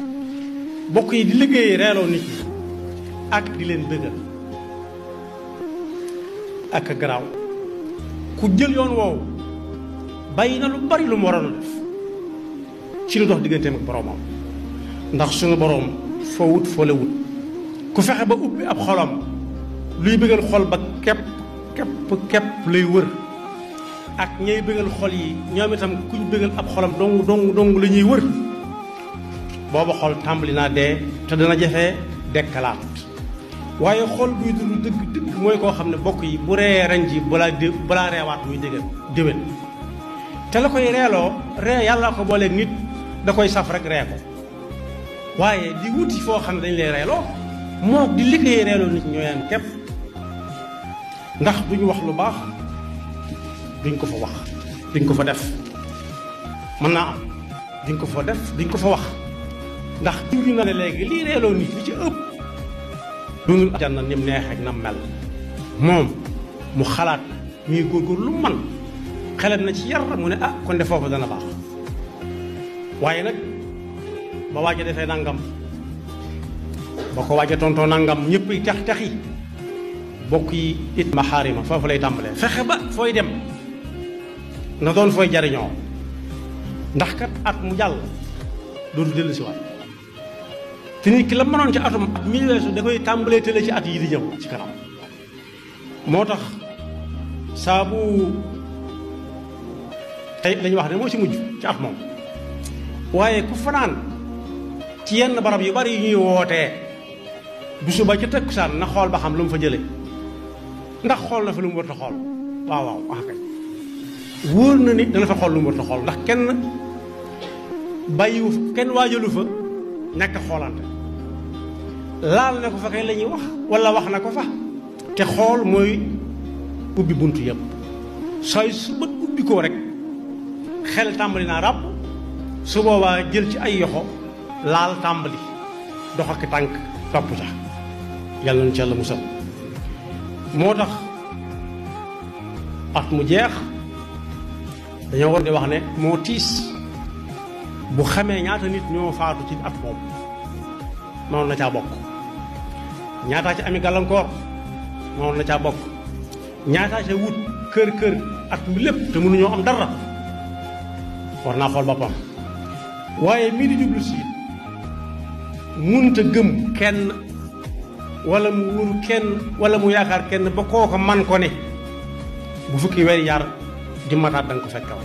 bokk yi di liggéey reeloo nit ñi ak di leen bëggal ak garaaw ku jël yoon woowu bàyyi na lu bari lu mu waroon a def ci lu dox digganteem ak boroomam ndax suñu boroom foo wut foo la wut ku fexe ba ubbi ab xolam luy bëggal xol ba képp lay wër ak ñay bëggal xol yi ñoom itam kuñ bëggal ab xolam dong la ñuy wër booba xol tàmbali naa dee te dana jafee dekkalaat waaye xol buy dund dëgg mooy koo xam ne bokk yi bu ree ren ji balaa reewaat muy déggal déwén te la koy reeloo ree yàlla ko booleeg nit da koy saf rek ree ko waaye di wuti foo xam ne dañ lay reeloo moo di liggéey reeloo nit ñoo yam képp ndax duñ wax lu baax duñ ko fa wax duñ ko fa def mën naa am duñ ko fa def duñ ko fa wax ndax ñu na ne léegi lii reeloo nit li ci ëpp dunul àjjana nim neex ak nam mel moom mu xalaat ñuy góorgóor lu man xelam na ci yar mu ne ah kon de foofu dana baax waaye nag ba waaja defee nangam ba ko waaja tontoo nangam ñëpp yi tax yi bokk yi it ma xaarima foofu lay tàmbalee fexe ba fooy dem na doon fooy jariñoo ndax kat at mu jàll dootu dellu si waat te nit ki la mënoon ci atum at mi weesu da koy tàmbalee tële ci at yi di ñëw ci kanam moo tax saabu tey lañu wax ne moo ci mujj ci at moom waaye ku fanaan ci yenn barab yu bari yu ñuy wootee bu suba ca takkusaan na xool ba xam lu mu fa jële ndax xool na fa lu mu warta xool waaw wax kay wóor na ni dana fa xool lu mu warta xool ndax kenn bàyyiwu kenn waajalu fa ñàkk xoolante laal na ko fa kay la ñuy wax wala wax na ko fa te xool mooy ubbi bunt yëpp sooy su bët ubbi koo rek xel tàmbali naa ràbb su boobaa jël ci ay yoxo laal tàmbali dox ak tànk topp ca yàlla nañu ci yàlla musal moo tax at mu jeex dañoo war di wax ne moo tiis bu xamee ñaata nit ñoo faatu ci at moom mënoon na caa bokk ñaataa ci ami gàllankoor mënoon na caa bokk ñaataa ca wut kër at mi lépp te mënuñoo am dara war naa xool boppam waaye mii di jublu si munta gëm kenn wala mu wóolu kenn wala mu yaakaar kenn ba kooka man ko ne bu fukki weer yar di mataat danga ko fekkaw